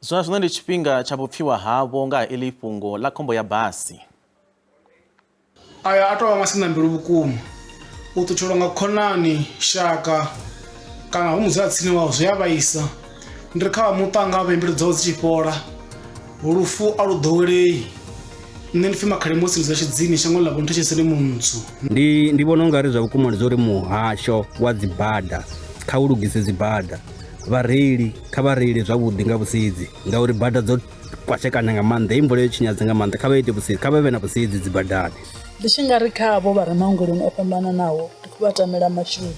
Zwa zwino ndi tshifhinga tsha vhupfiwa havho nga ha iḽi fhungo ḽa khombo ya basi. Aya a tou vha masinḓambilu vhukuma. U ṱutshelwa nga khonani, shaka kana hu mudzulatsini wau zwi a vhaisa. Ndi ri kha vha muṱa nga vhe mbilu dzavho dzi tshi fhola, lufu a lu ḓowelei. Nṋe ndi pfi Makhalimusi ndi dzula Tshidzini shangoni ḽa Vho Nthetshiseni Muntswu. Ndi ndi vhona ungari zwa vhukuma ndi zwa uri muhasho wa dzibada kha u lugise dzibada vhareili kha vha reile zwavhuḓi nga vhusedzi ngauri bada dzo kwashekana nga maanḓa heyi mvula yo tshinyadza nga maanḓa kha vha ite vhusedzi kha vha vhe na vhusedzi dzibadani. Ndi tshi nga ri kha avho vha re maongeloni o fhambananaho ndi khou vha tamela mashudu.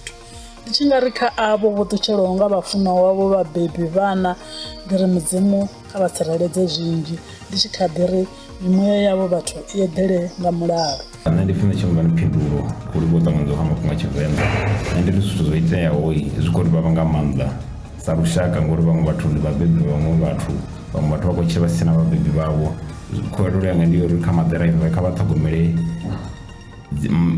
Ndi tshi nga ri kha avho vho ṱutshelwaho nga vhafunwa wavho, vhabebi, vhana, ndi ri Mudzimu kha vha tsireledze zwinzhi. Ndi tshi kha ḓi ri mimuya yavho vhathu i eḓele nga mulalo. Nṋe ndi pfhi Tshimbani Phindulo khou livhuwa u ṱanganedzwa kha mafhungo a Tshivenḓa. Nṋe ndi ri zwithu zwo iteaho zwi khou ri vhavha nga maanḓa sa lushaka ngori vhaṅwe vhathu ndi vhabebi vha vhaṅwe vhathu, vhaṅwe vhathu vha khou tshila vha si tshena vhabebi vhavho. Khuwelelo yanga ndi ya uri kha maḓiraiva kha vha ṱhogomele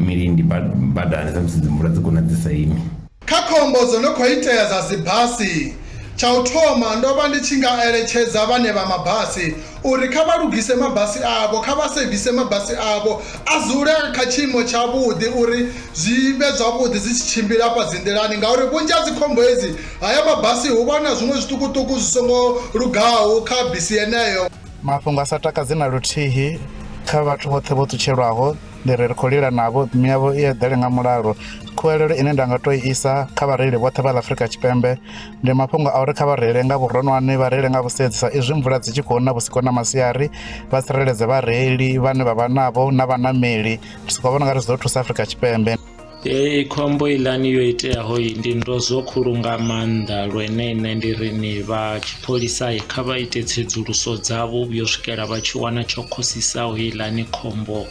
milindi badani sa musi dzi mvula dzi khou na dzi sa imi. Kha khombo dzo no khou itea dza dzibasi, tsha u thoma ndo vha ndi tshi nga eletshedza vhane vha mabasi uri kha vha lugise mabasi avho, kha vha sevise mabasi avho a dzule a kha tshiimo tshavhuḓi uri zwi vhe zwavhuḓi dzi tshi tshimbila afha dzi nḓilani ngauri vhunzhi ha dzikhombo hedzi haya mabasi hu vha na zwiṅwe zwiṱukuṱuku zwi songo lugaho kha bisi yeneyo. Mafhungo a sa takadzi na luthihi kha vhathu vhoṱhe vho ṱutshelwaho ndi ri ri khou lila navho miyavho i eḓele nga mulalo. Khuwelelo ine nda nga tou i isa kha vhareili vhoṱhe vha ḽa Afrika Tshipembe ndi mafhungo a uri kha vha reile nga vhuronwane vha reile nga vhusedzi sa izwi mvula dzi tshi khou na vhusiku na masiari vha tsireledze vhareili vhane vha vha navho na vhaṋameli ndi sokou vhona ungari zwi ḓo thusa Afrika Tshipembe. Heyi khombo iḽani yo iteaho ndi ndozwo khulu nga maanḓa lwene nṋe ndi ri ni vha tshipholisa kha vha ite tsedzuluso dzavho u vhuya u swikela vha tshi wana tsho khosisaho heiḽani khombo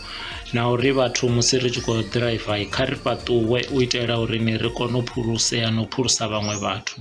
na uri vhathu musi ri tshi khou ḓiraiva kha ri fhaṱuwe u itela uri ni ri kone u phulusea na u phulusa vhaṅwe vhathu.